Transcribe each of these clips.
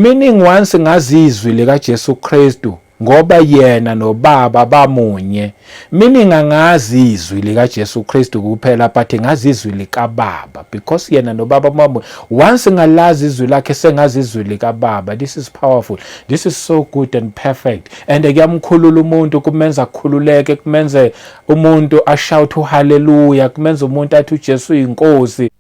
Meaning once ngazi izwi likaJesu Kristu ngoba yena noBaba bamunye. Meaning angazi izwi likaJesu Kristu kuphela but ngazi izwi likaBaba because yena noBaba bamunye. Once ngalazi izwi lakhe sengazi izwi likaBaba. This is powerful. This is so good and perfect. And kuyamkhulula umuntu kumenza akhululeke kumenze umuntu ashout uhaleluya kumenza umuntu athi uJesu uyinkosi.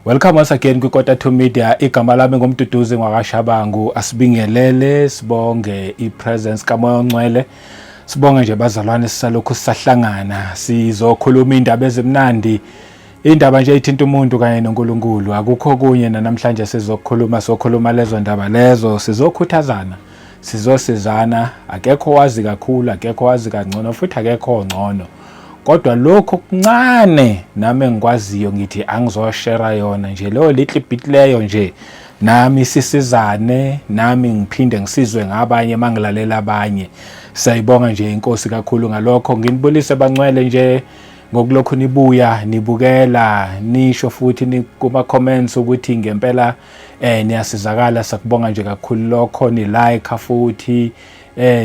Welcome once again kwiKota 2 Media. Igama lami ngumduduzi ngwakashabangu. Asibingelele sibonge ipresence kaMoya oNgcwele. Sibonge nje bazalwane sisalokhu sisahlangana sizokhuluma indaba ezimnandi. Indaba nje ithinta umuntu kanye noNkulunkulu. Akukho kunye namhlanje sizokhuluma sokhuluma lezo ndaba lezo sizokhuthazana. Sizosizana akekho wazi kakhulu akekho wazi kangcono futhi akekho ongcono. Kodwa lokho kuncane nami engikwaziyo ngithi angizoshera yona nje leyo little bit leyo nje nami sisizane nami ngiphinde ngisizwe ngabanye mangilalela abanye. Siyayibonga nje inkosi kakhulu ngalokho. Nginibulise bancwele nje ngokulokhu nibuya nibukela nisho futhi kuma comments ukuthi ngempela niyasizakala. Sakubonga nje kakhulu lokho, ni like futhi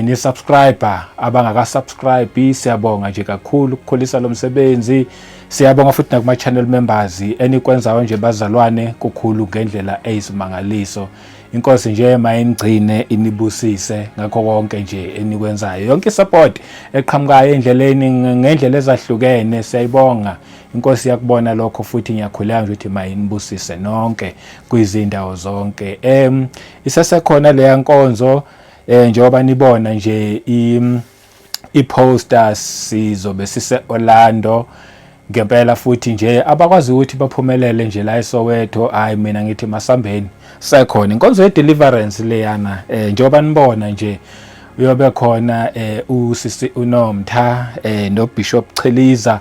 ni subscribe abangaka subscribe, siyabonga nje kakhulu ukukhulisa lo msebenzi. Siyabonga futhi nakuma channel members enikwenzayo nje bazalwane kukhulu ngendlela eyisimangaliso. Inkosi nje mayingcine inibusise ngakho konke nje enikwenzayo. Yonke support eqhamukayo endleleni ngendlela ezahlukene siyayibonga. Inkosi iyakubona lokho futhi ngiyakhuleka nje ukuthi mayinibusise nonke kwizindawo zonke. Isesekhona leya nkonzo njengoba nibona nje i-poster sizobe sise Orlando ngempela futhi nje abakwazi ukuthi baphumelele nje la eSoweto. Hayi mina ngithi masambeni sekhona inkonzo ye deliverance leyana njengoba nibona nje uyobe khona usisi uNomtha no Bishop Chiliza,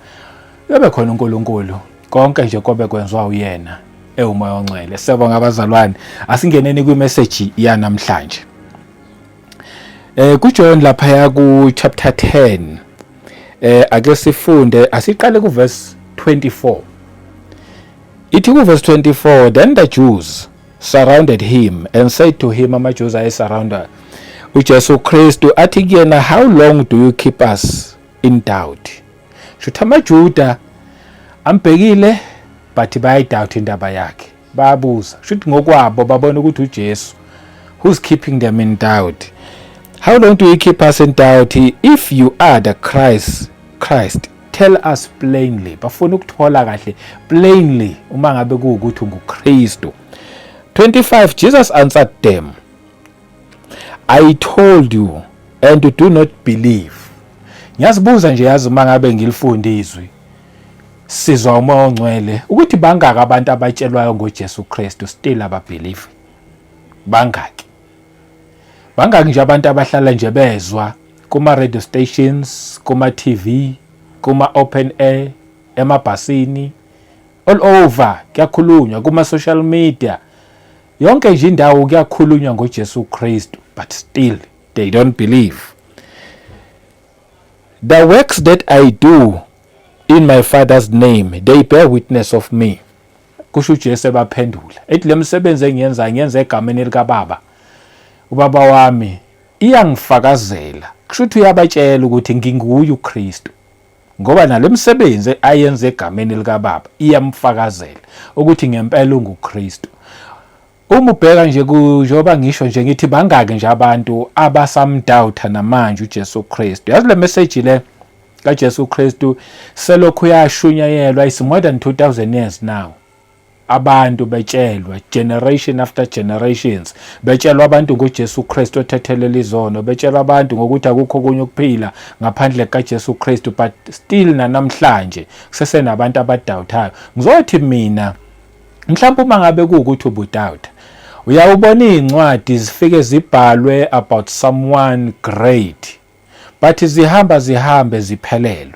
uyobe khona uNkulunkulu, konke nje kobe kwenziwa uyena ewumoya ongcwele. Siyabonga abazalwane, asingeneni kwi message yanamhlanje. KuJohn lapha ku chapter 10 ake sifunde, asiqale ku verse 24. Ithi ku verse 24, then the Jews surrounded him and said to him, amaJews ayesurrounda uJesu Kristu athi kuyena, how long do you keep us in doubt? Shutha amaJuda ambhekile but bayayidoubt indaba yakhe, bayabuza shuthi ngokwabo babona ukuthi uJesu who's keeping them in doubt. How long do you keep us in doubt? If you are the Christ, tell us plainly. Bafuna ukuthola kahle plainly uma ngabe kuwukuthi unguKristu. 25 Jesus answered them, I told you and you do not believe. Ngiyazibuza nje yazi uma ngabe ngilifunda izwi sizwa uMoya oNgcwele ukuthi bangaki abantu abatshelwayo ngoJesu Kristu still ababelieve. Bangaki? Bangaki nje abantu abahlala nje bezwa kuma radio stations, kuma TV, kuma open air, emabhasini, all over kuyakhulunywa kuma social media. Yonke nje indawo kuyakhulunywa ngoJesu Kristu but still they don't believe. The works that I do in my Father's name, they bear witness of me. Kusho uJesu ebaphendula. Ethi le misebenzi engiyenzayo ngiyenza egameni likaBaba. Ubaba wami iyangifakazela. Kusho ukuthi uyabatshela ukuthi nginguye uKristu. Ngoba nale misebenzi ayenza egameni likaBaba iyamfakazela ukuthi ngempela unguKristu. Uma ubheka nje njengoba ngisho nje ngithi bangaki nje abantu abasamdoubta namanje uJesu Kristu. Yazi le message le kaJesu Kristu selokhu yashunyayelwa is more than 2000 years now. Abantu betshelwa generation after generations, betshelwa abantu ngoJesu Kristu othethelela izono, betshelwa abantu ngokuthi akukho okunye ukuphila ngaphandle kaJesu Kristu, but still nanamhlanje kusesenabantu abadoubtayo. Ngizothi mina mhlawumbe uma ngabe kuwukuthi ubudoubta, uyawubona iy'ncwadi zifike zibhalwe about someone great, but zihamba zihambe ziphelelwe.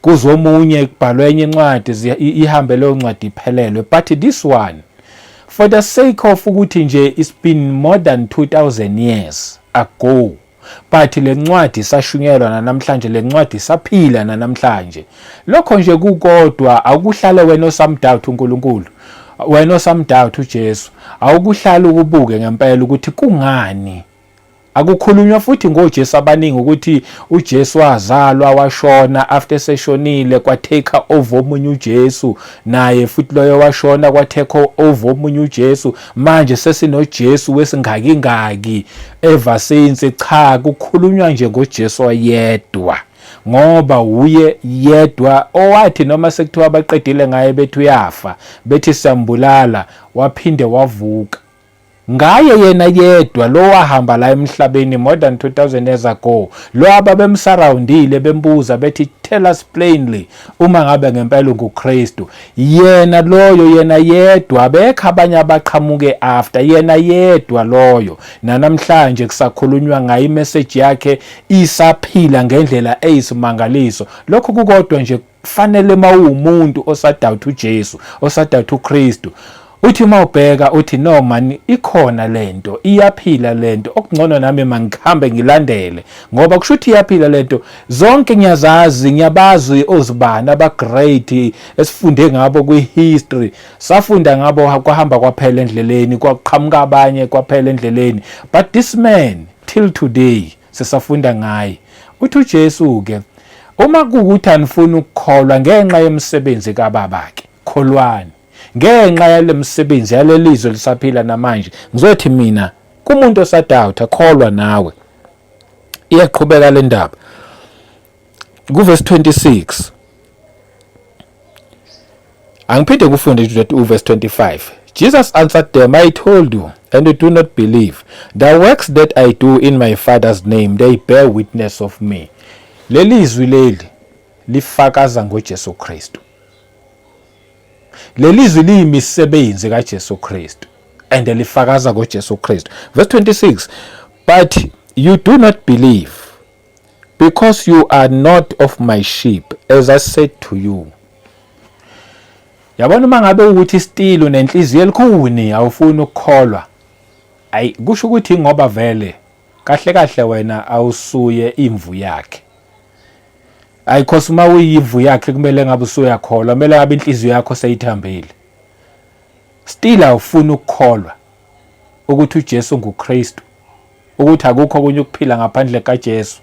Kuzomunye kubhalwe enye incwadi ihambe leyo ncwadi iphelelwe, but this one for the sake of ukuthi nje it's been more than 2000 years ago. But le ncwadi isashunyelwa nanamhlanje, le ncwadi isaphila nanamhlanje. Lokho nje kukodwa awukuhlale wena osamdoubt uNkulunkulu, wena osamdoubt uJesu, awukuhlale ukubuke ngempela ukuthi kungani akukhulunywa futhi ngoJesu abaningi, ukuthi uJesu wazalwa, washona, after seshonile kwa take over omunye uJesu, naye futhi loyo washona, kwa take over omunye uJesu. Manje sesinoJesu wesingaki ngaki ever since. Cha, kukhulunywa nje ngoJesu oyedwa, ngoba uye yedwa owathi noma sekuthiwa baqedile ngaye, bethi uyafa, bethi siyambulala, waphinde wavuka. Ngaye yena yedwa lo wahamba la emhlabeni more than 2000 years ago, lo ababemsurroundile bembuza bethi, "Tell us plainly uma ngabe ngempela unguKristu." Yena loyo, yena yedwa, abekho abanye abaqhamuke after yena yedwa loyo. Nanamhlanje kusakhulunywa ngayo, imessage yakhe isaphila ngendlela eyisimangaliso. Lokho kukodwa nje kufanele mawumuntu osadoubt uJesu, osadoubt uKristu, uthi mawubheka uthi, "No man, ikhona lento, iyaphila lento, okungcono nami mangihambe ngilandele, ngoba kusho ukuthi iyaphila lento." Zonke ngiyazazi, ngiyabazi ozibani aba great esifunde ngabo kwi-history, safunda ngabo, kwahamba kwaphela endleleni, kwaqhamuka abanye, kwaphela endleleni, but this man till today sisafunda ngaye. Uthi uJesu ke, uma kuwukuthi anifuni ukukholwa ngenxa yemisebenzi kababa ke, kholwani ngenxa yale misebenzi, yalelizwe lisaphila namanje. Ngizothi mina kumuntu osadoubta, kholwa nawe. Iyaqhubeka le ndaba kuverse 26. Angiphinde kufunde uverse 25. Jesus answered them, "I told you, and you do not believe. The works that I do in my Father's name, they bear witness of me." Leli zwi leli lifakaza ngoJesu Kristu. Leli zwi liyimisebenzi kaJesu Kristu and lifakaza ngoJesu Kristu. Verse 26, "But you do not believe because you are not of my sheep, as I said to you." Yabona, uma ngabe ukuthi still nenhliziyo elikhuni, awufuni ukukholwa, ayi, kusho ukuthi ngoba vele kahle kahle wena awusuye imvu yakhe. Ayikhosi, uma uyimvu yakhe kumele ngabe usuyakholwa, kumele ngabe inhliziyo yakho seyithambile. Still awufuni ukukholwa ukuthi uJesu nguKristu, ukuthi akukho okunye ukuphila ngaphandle kaJesu,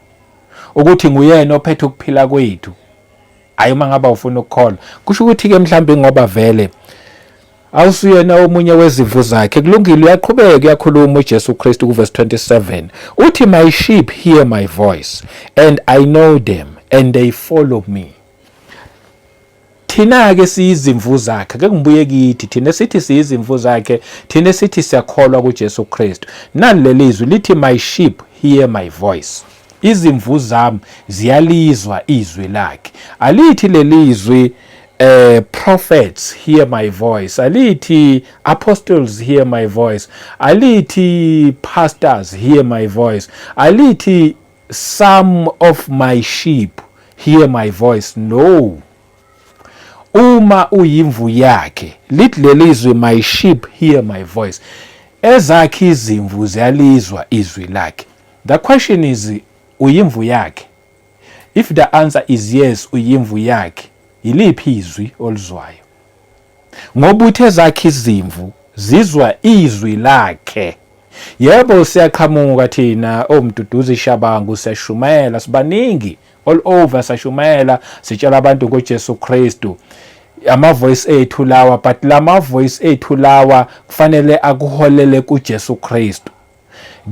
ukuthi nguyena ophethe ukuphila kwethu. Hayi, uma ngabe ufuna ukukholwa, kusho ukuthi ke mhlawumbe ngoba vele awusuyena omunye wezimvu zakhe. Kulungile, uyaqhubeka, uyakhuluma uJesu Kristu kuverse 27, uthi, "My sheep hear my voice, and I know them, and they follow me." Thina ke siyizimvu zakhe. Ke ngibuye kithi thina sithi siyizimvu zakhe, thina sithi siyakholwa kuJesu Kristu. Nali lelizwi lithi, "My sheep hear my voice," izimvu zami ziyalizwa izwi lakhe. Alithi lelizwi "Prophets hear my voice," alithi "Apostles hear my voice," alithi "Pastors hear my voice," alithi "Some of my sheep hear my voice." No, uma uyimvu yakhe, lithi lelizwi, "My sheep hear my voice," ezakhe izimvu ziyalizwa izwi lakhe. The question is, uyimvu yakhe? If the answer is yes, uyimvu yakhe, yiliphi izwi olizwayo? Ngoba uthe zakhe izimvu zizwa izwi lakhe. Yebo, siyaqhamuka thina oMduduzi Shabangu, siyashumayela, sibaningi all over, sashumayela, sitshela abantu ngoJesu Kristu. Ama voice ethu lawa, but lama voice ethu lawa kufanele akuholele kuJesu Kristu.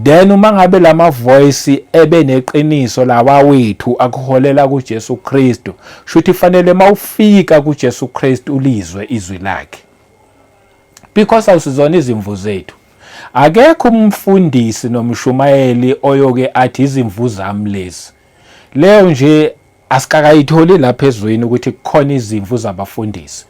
Then uma ngabe lama voice ebe neqiniso lawa wethu akuholela kuJesu Kristu, shuthi fanele mawufika kuJesu Kristu ulizwe izwi lakhe, because awusizona izimvu zethu. Akekho umfundisi nomshumayeli oyoke athi, "Izimvu zami lezi." Leyo nje asikakayitholi lapha ezweni ukuthi kukhona izimvu zabafundisi.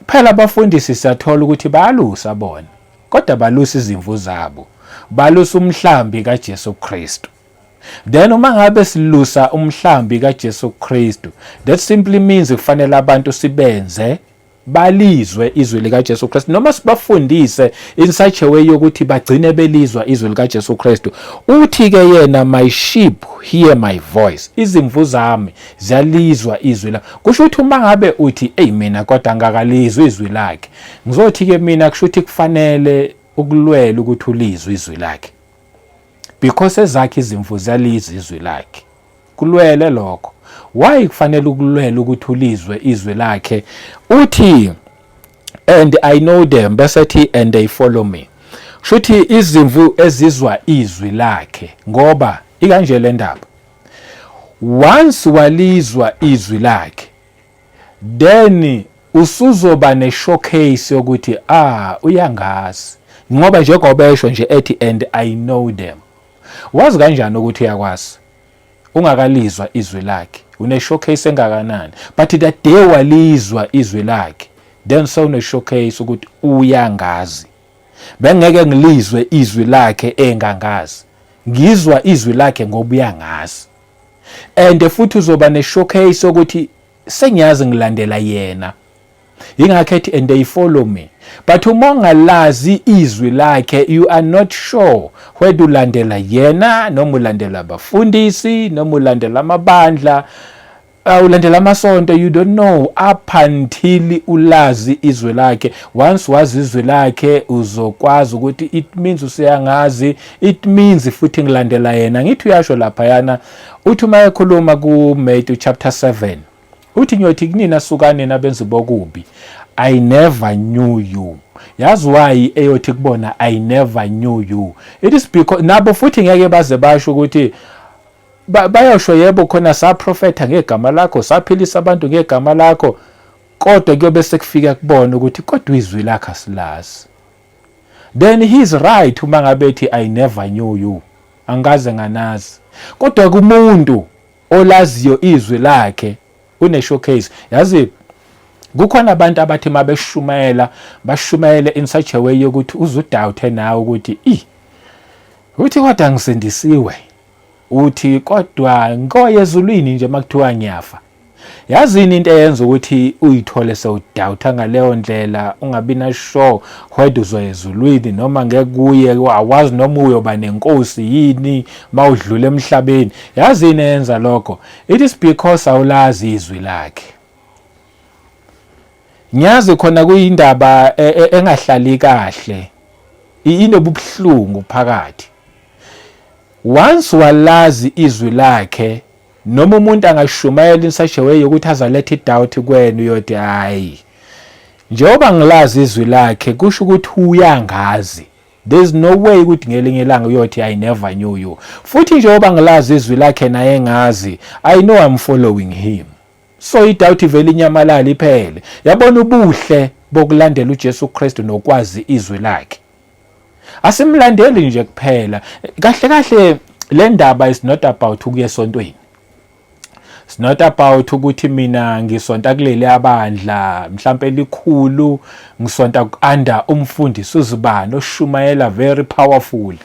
Kuphela abafundisi siyathola ukuthi bayalusa bona, kodwa balusa izimvu zabo, balusa umhlambi kaJesu Kristu. Then uma ngabe silusa umhlambi kaJesu Kristu, that simply means kufanele abantu sibenze Balizwe izwi likaJesu Kristu, noma sibafundise in such a way yokuthi bagcine belizwa izwi likaJesu Kristu. Uthi ke yena, "My sheep hear my voice," izimvu zami ziyalizwa izwi la. Kusho ukuthi uma ngabe uthi, "Ey, mina kodwa ngakalizwa izwi lakhe," ngizothi ke mina kusho ukuthi kufanele ukulwela ukuthi ulizwe izwi lakhe, because ezakhe izimvu ziyalizwa izwi lakhe. Kulwele lokho. Why kufanele ukulwela ukuthi ulizwe izwi lakhe? Uthi, "And I know them," bese ethi, "and they follow me." Kushuthi izimvu ezizwa izwi lakhe, ngoba ikanje le ndaba, once walizwa izwi lakhe, then usuzoba ne-showcase yokuthi, ah, uyangazi, ngoba njengoba esho nje ethi, "And I know them." Wazi kanjani ukuthi uyakwazi ungakalizwa izwi lakhe? Une-showcase engakanani? But the day walizwa izwi lakhe, then sewune-showcase ukuthi uyangazi. Bengeke ngilizwe izwi lakhe engangazi. Ngizwa izwi lakhe ngoba uyangazi. And futhi uzoba ne-showcase yokuthi sengiyazi ngilandela yena, ingakho ethi, "And they follow me." But uma ungalazi izwi lakhe, you are not sure whether ulandela yena noma ulandela abafundisi noma ulandela amabandla, ulandela amasonto. You don't know up until ulazi izwi lakhe. Once wazi izwi lakhe, uzokwazi ukuthi it means useyangazi, it means futhi ngilandela yena. Ngithi uyasho laphayana, uthi uma ekhuluma ku-Matthew chapter 7, uthi, "Ngiyothi kunina, sukani nabenzi bokubi, I never knew you." Yazi why eyothi kubona, "I never knew you"? It is because nabo futhi ngeke baze basho ukuthi bayosho, "Yebo, khona saprofetha ngegama lakho, saphilisa abantu ngegama lakho," kodwa kuyobe sekufika kubona ukuthi kodwa izwi lakhe asilazi. Then he's right uma ngabe ethi, "I never knew you, angikaze nganazi." Kodwa kumuntu olaziyo izwi lakhe, une showcase. Yazi kukhona abantu abathi mabeshumayela, bashumayele in such a way yokuthi uzudoubte nawe ukuthi i uthi kodwa ngisindisiwe, uthi kodwa ngoye ezulwini nje makuthiwa ngiyafa. Yazini into eyenza ukuthi uyithole sewudoubta ngaleyo ndlela, ungabi na sure whether uzoya ezulwini noma ngeke kuye, awazi noma uyoba nenkosi yini mawudlula emhlabeni? Yazini eyenza lokho? It is because awulazi izwi lakhe. Ngiyazi khona kuyindaba engahlali kahle, inobubuhlungu phakathi. Once walazi izwi lakhe, noma umuntu angashumayela in such a way yokuthi azaletha idoubt kwena, uyothi, "Hayi, njengoba ngilazi izwi lakhe, kusho ukuthi uyangazi. There's no way ukuthi ngelinye ilanga uyothi, 'I never knew you.' Futhi njengoba ngilazi izwi lakhe naye ngazi, I know I'm following him." So idoubt ivele inyamalala, iphele. Yabona ubuhle bokulandela uJesu Kristu nokwazi izwi lakhe? Asimlandeli nje kuphela. Kahle kahle le ndaba is not about ukuya esontweni. It's not about ukuthi mina ngisonta kuleli abandla mhlambe elikhulu, ngisonta under umfundisi uzibani oshumayela very powerful,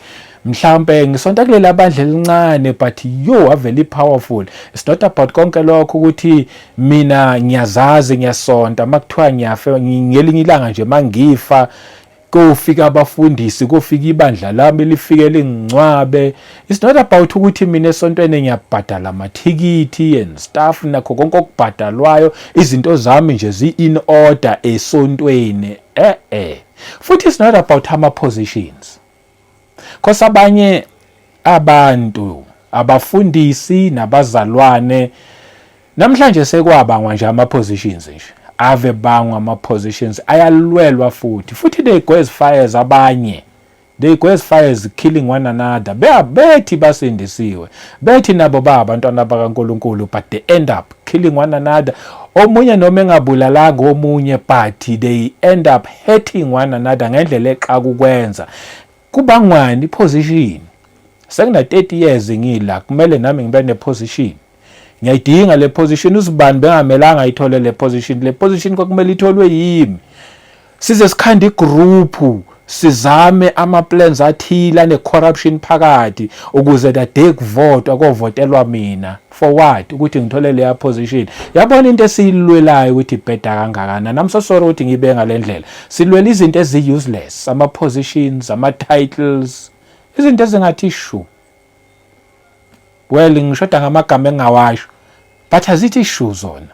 mhlambe ngisonta kuleli abandla elincane but yo, avele powerful. It's not about konke lokho, ukuthi mina ngiyazazi ngiyasonta, makuthiwa ngiyafa ngelinye ilanga nje, mangifa kofika abafundisi, kofika ibandla lami lifike lingcwabe. It's not about ukuthi mina esontweni ngiyabhadala amathikithi and stuff, nakho konke okubhadalwayo, izinto zami nje zi in order esontweni. Eh eh, futhi it's not about ama positions, cause abanye abantu, abafundisi nabazalwane namhlanje, sekwabangwa nje ama positions nje, ave bangwa ama positions, ayalwelwa futhi they go as far as, abanye they go as far as killing one another. Bethi basindisiwe, bethi nabo ba abantwana bakaNkuluNkulu, but they end up killing one another. Omunye noma engabulalanga omunye, but they end up hurting one another ngendlela exa kukwenza. Kubangwani? Iposition. Sekuna 30 years ngila, kumele nami ngibe neposition, ngiyayidinga le position. Uzibani bengamelanga ayithole le position, le position kwakumele itholwe yimi. Size sikhanda igroup Sizame ama-plans athile ane-corruption phakathi ukuze the day kuvotwa kovotelwa mina. For what? Ukuthi ngithole leya position. Yabona into esiyilwelayo ukuthi ibheda kangakanani. I'm so sorry ukuthi ngibe ngale ndlela. Silwela izinto ezi-useless, ama-positions, ama-titles, izinto ezingathi shu. Well, ngishoda ngamagama engingawasho, but azithi shu zona.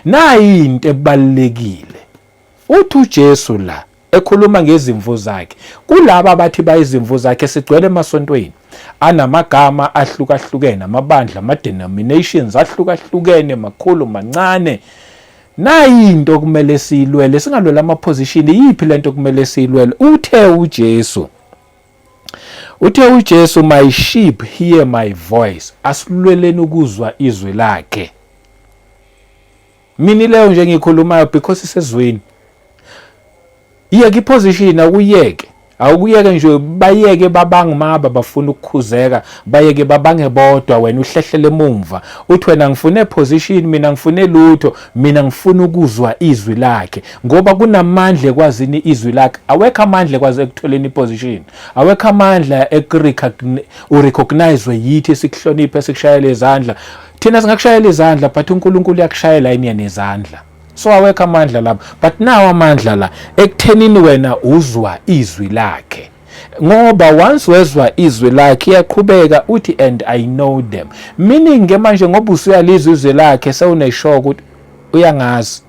Nayi into ebalulekile. Uthi uJesu la ekhuluma ngezimvu zakhe, kulaba abathi bayizimvu zakhe, sigcwele emasontweni anamagama ahlukahlukene, amabandla, ama-denominations ahlukahlukene, makhulu, mancane. Nayi into okumele siyilwele, singalwela ama-position. Yiphi lento okumele siyilwele? Uthe uJesu, "My sheep hear my voice." Asilweleni ukuzwa izwi lakhe. Mina leyo nje ngikhulumayo because isezweni. Iyeke iposition, akuyeke, awukuyeke nje, bayeke babangimaba bafuna ukukhuzeka, bayeke babange bodwa. Wena uhlehlele emumva, uthi wena ngifune position, mina ngifune lutho, mina ngifuna ukuzwa izwi lakhe, ngoba kunamandla ekwazini izwi lakhe. Awekho amandla ekwazi ekutholeni iposition, awekho amandla urecognize yithi, sikuhloniphe, sikushayele izandla. Thina singakushayela izandla, but uNkulunkulu uyakushayela yini nezandla? So awekho amandla lapho, but nawo amandla la ekuthenini wena uzwa izwi lakhe, ngoba once wezwa izwi lakhe, iyaqhubeka uthi, "And I know them," meaning ke manje ngoba usuyalizwa izwi lakhe, sewunesure ukuthi uyangazi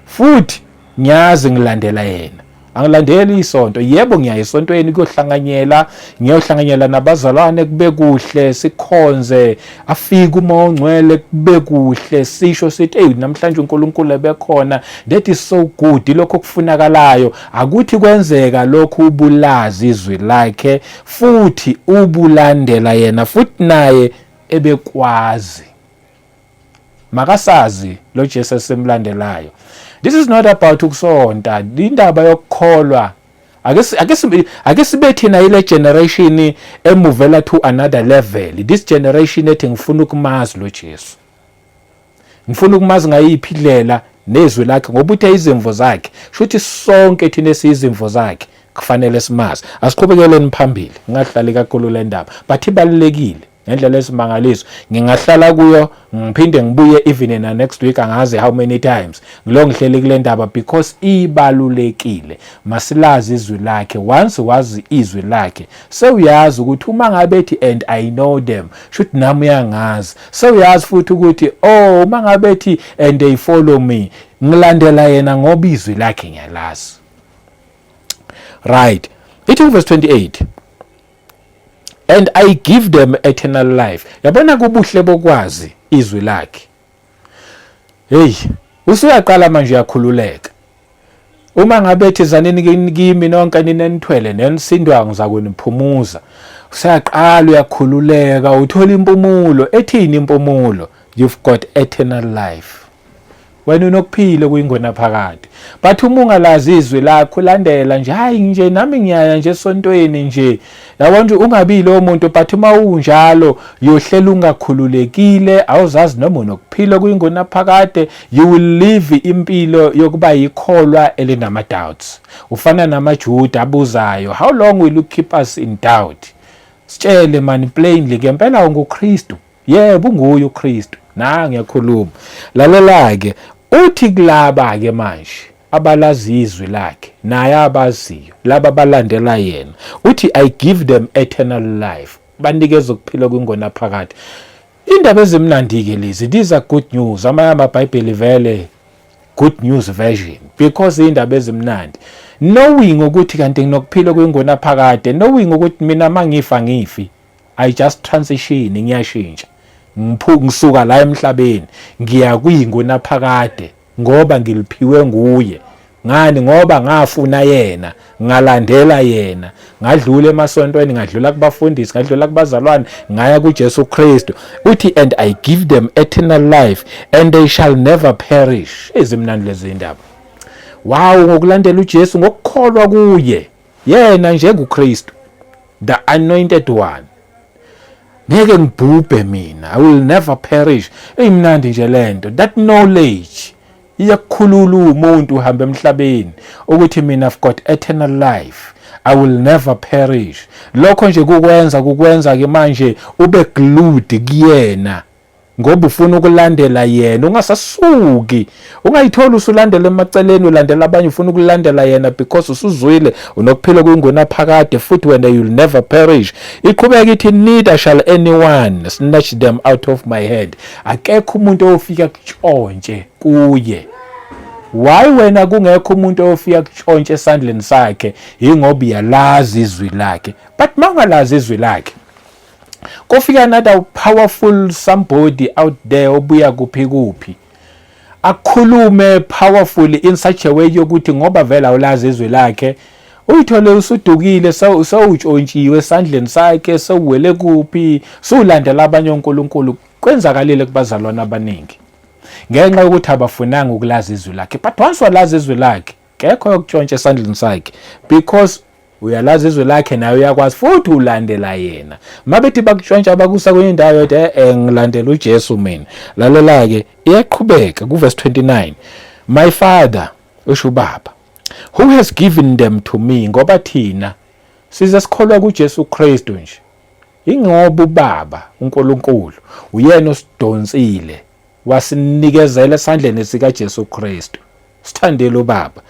futhi ngiyazi ngilandela yena, angilandeli isonto. Yebo, ngiya esontweni kuyohlanganyela, ngiyohlanganyela nabazalwane, kube kuhle, sikhonze, afike uMoya oNgcwele, kube kuhle, sisho sithi, "Hey, namhlanje uNkulunkulu ebekhona." That is so good. Lokho kufunakalayo akuthi kwenzeka lokhu ubulazi izwi lakhe futhi ubulandela yena futhi naye ebekwazi. Makasazi lo Jesu esimlandelayo. This is not about ukusonta, indaba yokukholwa. Ake sibe thina ile generation emovela to another level, this generation ethi ngifuna ukumazi lo Jesu, ngifuna ukumazi ngayiphi indlela nezwi lakhe, ngoba uthe izimvu zakhe, shuthi sonke thina esiyizimvu zakhe kufanele simazi. Asiqhubekeleni phambili, ngingahlali kakhulu le ndaba, but ibalulekile ngendlela esimangaliso. Ngingahlala kuyo ngiphinde ngibuye even na next week, angazi how many times ngilo ngihleli kule ndaba, because ibalulekile. Masilazi izwi lakhe. Once wazi izwi lakhe, sewuyazi ukuthi uma ngabe ethi, "And I know them," shuthi nami uyangazi. Sewuyazi futhi ukuthi, oh, uma ngabe ethi, "And they follow me," ngilandela yena ngoba izwi lakhe ngiyalazi. Right, ithi verse 28, "And I give them eternal life." Yabona kubuhle bokwazi izwi lakhe. Hey, usuyaqala manje uyakhululeka. Uma ngabe ethi, "Zanini kimi nonke nina enithwele nenisindwa, ngizakuniphumuza," usuyaqala uyakhululeka, uthola impumulo. Ethini impumulo? You've got eternal life, wena unokuphila kuyingona phakade. But uma ungalazi izwi lakho, ulandela nje, hayi nje nami ngiyaya nje esontweni nje, yabona nje, ungabi lo muntu. But uma unjalo, yohlela ungakhululekile, awuzazi noma unokuphila kuyingona phakade. You will live impilo yokuba yikholwa elinama doubts, ufana namaJuda abuzayo, "How long will you keep us in doubt? Sitshele man plainly, ngempela unguKristu?" Yebo, unguye uKristu na ngiyakhuluma. Lalela ke, uthi kulaba ke manje abalazi izwi lakhe naye abaziyo, laba abalandela yena, uthi, "I give them eternal life," banikeza ukuphila kwingona phakade. Indaba ezimnandi ke lezi, these are good news. Amanye amaBhayibheli vele Good News Version, because indaba ezimnandi, knowing ukuthi kanti nginokuphila kwingona phakade, knowing ukuthi mina mangifa ngifi, I just transition, ngiyashintsha, ngisuka la emhlabeni ngiya kuyingona phakade, ngoba ngiliphiwe nguye. Ngani? Ngoba ngafuna yena, ngalandela yena, ngadlula emasontweni, ngadlula kubafundisi, ngadlula kubazalwane, ngaya kuJesu Kristu. Uthi, "And I give them eternal life, and they shall never perish." Ezimnandi lezi indaba. Wow, ngokulandela uJesu, ngokukholwa kuye yena njengoKristu, the anointed one, ngeke ngibhubhe mina, I will never perish. Eyimnandi nje lento. That knowledge iyakukhulula umuntu uhamba emhlabeni ukuthi mina I've got eternal life. I will never perish. Lokho nje kukwenza ke manje ube glued kuyena, ngoba ufuna ukulandela yena, ungasasuki, ungayitholi usulandela emaceleni, ulandela abanye. Ufuna ukulandela yena because usuzwile unokuphila kuyingunaphakade, futhi wena you'll never perish. Iqhubeka ithi, "Neither shall anyone snatch them out of my hand." Akekho umuntu ofika kutshontshe kuye. Why wena kungekho umuntu ofika kutshontshe esandleni sakhe? Ingoba uyalazi izwi lakhe. But mawungalazi izwi lakhe, kofika another powerful somebody out there obuya kuphi kuphi, akhulume powerfully in such a way yokuthi ngoba vele awulazi izwi lakhe, uyithole usudukile, sewutshontshiwe esandleni sakhe, sewuwele kuphi, sulandela abanye onkulunkulu. Kwenzakalile kubazalwane abaningi ngenxa yokuthi abafunanga ukulazi izwi lakhe. But once walazi izwi lakhe, kekho yokutshontsha esandleni sakhe, because uyalazi izwi lakhe, naye uyakwazi, futhi ulandela yena. Mabethi bakutshontsha, bakusa kwenye indawo yothi, "Ngilandela uJesu mina." Lalela ke, iyaqhubeka kuverse 29, "My Father," usho ubaba, "who has given them to me." Ngoba thina size sikholwa kuJesu Kristu nje, ingoba ubaba uNkulunkulu uyena osidonsile, wasinikezela esandleni sikaJesu Kristu. Sithandele ubaba.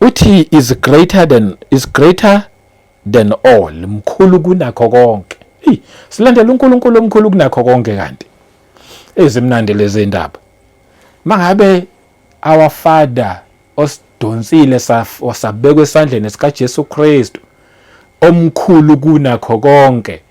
Uthi is greater than all, mkhulu kunakho konke. Hey, silandela uNkulunkulu omkhulu kunakho konke. Kanti ezimnandi lezi ndaba, mangabe our Father osidonsile wasabekwa esandleni sikaJesu Kristu omkhulu kunakho konke,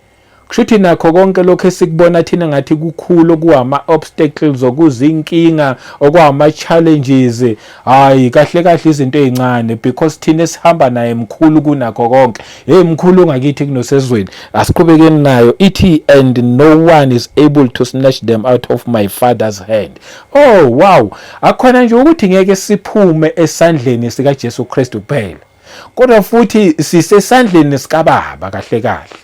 kusho ukuthi nakho konke lokho esikubona thina ngathi kukhulu, okuwama obstacles, okuzinkinga, okwama challenges, hayi, kahle kahle izinto ezincane, because thina esihamba naye mkhulu kunakho konke. Hey, mkhulu ngakithi kunosezweni. Asiqhubekeni nayo. Ithi, "And no one is able to snatch them out of my Father's hand." Oh wow, akhona nje ukuthi ngeke siphume esandleni sika Jesu Kristu kuphela, kodwa futhi sisesandleni sikaBaba kahle kahle,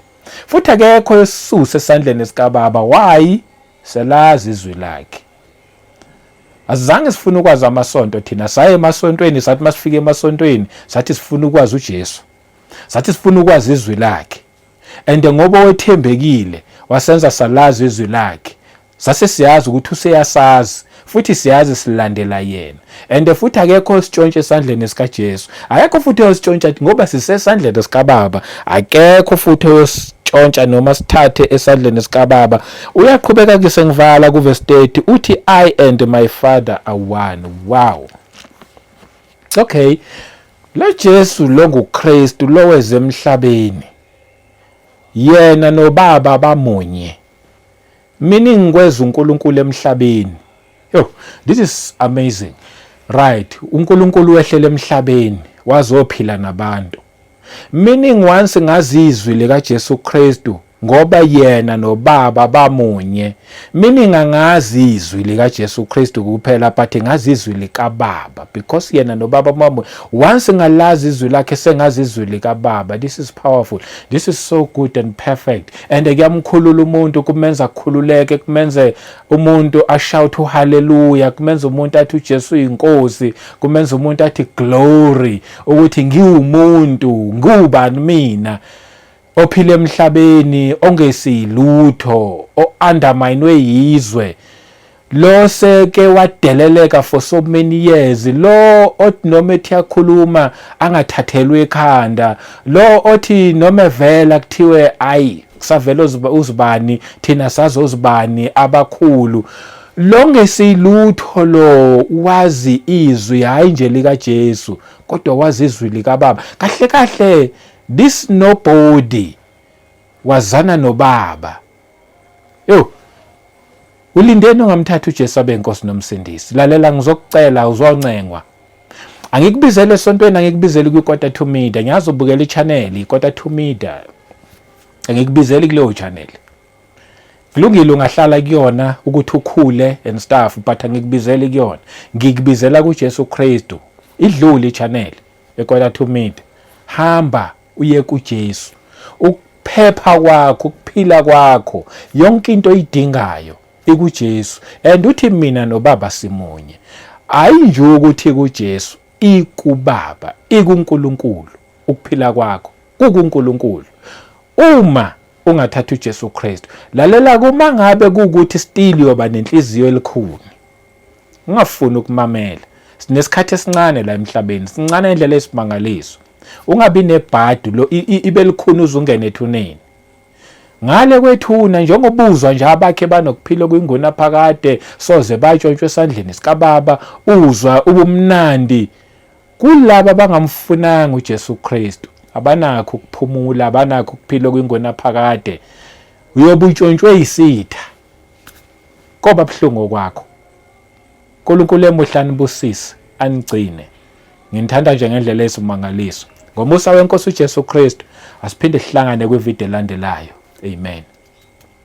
futhi akekho esisuse esandleni sikaBaba. Why? Selazi izwi lakhe. Azange sifune ukwazi amasonto thina. Saye emasontweni, sathi masifike emasontweni, sathi sifuna ukwazi uJesu, sathi sifuna ukwazi izwi lakhe, and ngoba wethembekile wasenza salazi izwi lakhe, sase siyazi ukuthi useyasazi, futhi siyazi silandela yena, and futhi akekho ositshontshe esandleni sikaJesu, akekho futhi ositshontsha ngoba sisesandleni sikaBaba. Akekho futhi oyositshontsha noma sithathe esandleni sikaBaba. Uyaqhubeka ke, sengivala, kuverse 30 uthi, "I and my Father are one." Wow, okay, lo Jesu lo nguKristu lo wezemhlabeni, yena noBaba bamunye, meaning kweza uNkulunkulu emhlabeni. Yo, this is amazing, right? UNkulunkulu wehlele emhlabeni, wazophila nabantu, meaning once ngazizwi lika Jesu Kristu, ngoba yena noBaba bamunye, meaning angazi izwi lika Jesu Kristu kuphela, but ngazi izwi likaBaba, because yena noBaba bamunye. Once ngalazi izwi lakhe, sengazi izwi likaBaba. This is powerful, this is so good and perfect, and kuyamkhulula umuntu, kumenza akhululeke, kumenze umuntu ashout hallelujah, kumenza umuntu athi uJesu uyinkosi, kumenza umuntu athi glory, ukuthi ngiwumuntu, ngubani mina ophila emhlabeni ongesilutho, o-underminwe yizwe, lo seke wadeleleka for so many years, lo othi noma ethi yakhuluma angathathelwe ekhanda, lo othi noma evela kuthiwe, "Ayi, kusavela uzibani, thina sazozibani abakhulu." Lo ngesilutho lo wazi izwi, hayi nje lika Jesu, kodwa wazi izwi likaBaba. Kahle kahle, this nobody wazana noBaba. Yo, ulindeni ungamthatha uJesu abe inkosi nomsindisi? Lalela, ngizokucela, uzoncengwa. Angikubizele esontweni, angikubizeli kwi-Quarter to Media. Ngiyazi ubukela i-channel i-Quarter to Media, angikubizeli kuleyo channel. Kulungile, ungahlala kuyona ukuthi ukhule and stuff, but angikubizeli kuyona. Ngikubizela kuJesu Kristu. Idlule i-channel e-Quarter to Media, hamba uye kuJesu. Ukuphepha kwakho, ukuphila kwakho, yonke into oyidingayo ikuJesu. And uthi, "Mina noBaba simunye." Hayi nje ukuthi kuJesu, ikubaba, ikuNkulunkulu ukuphila kwakho. kukuNkulunkulu. Uma ungathatha uJesu Kristu, lalela kuma ngabe kuwukuthi still yoba nenhliziyo elikhuni. Ungafuni ukumamela. Sinesikhathi esincane la emhlabeni, sincane indlela esimangaliso. Ungabi nebhadu lo ibe likhuni uzungene ethuneni. Ngale kwethuna njengobuzwa nje abakhe banokuphila okuyinguna phakade soze batshontshwe esandleni sikababa uzwa ubumnandi kulaba abangamfunanga uJesu Kristu abanakho ukuphumula abanakho ukuphila okuyinguna phakade uyobe utshontshwe isitha koba buhlungu okwakho uNkulunkulu emuhle anibusise anigcine nginithanda nje ngendlela eyisimangaliso ngomusa wenkosi uJesu Kristu asiphinde sihlangane kwivideo elandelayo amen.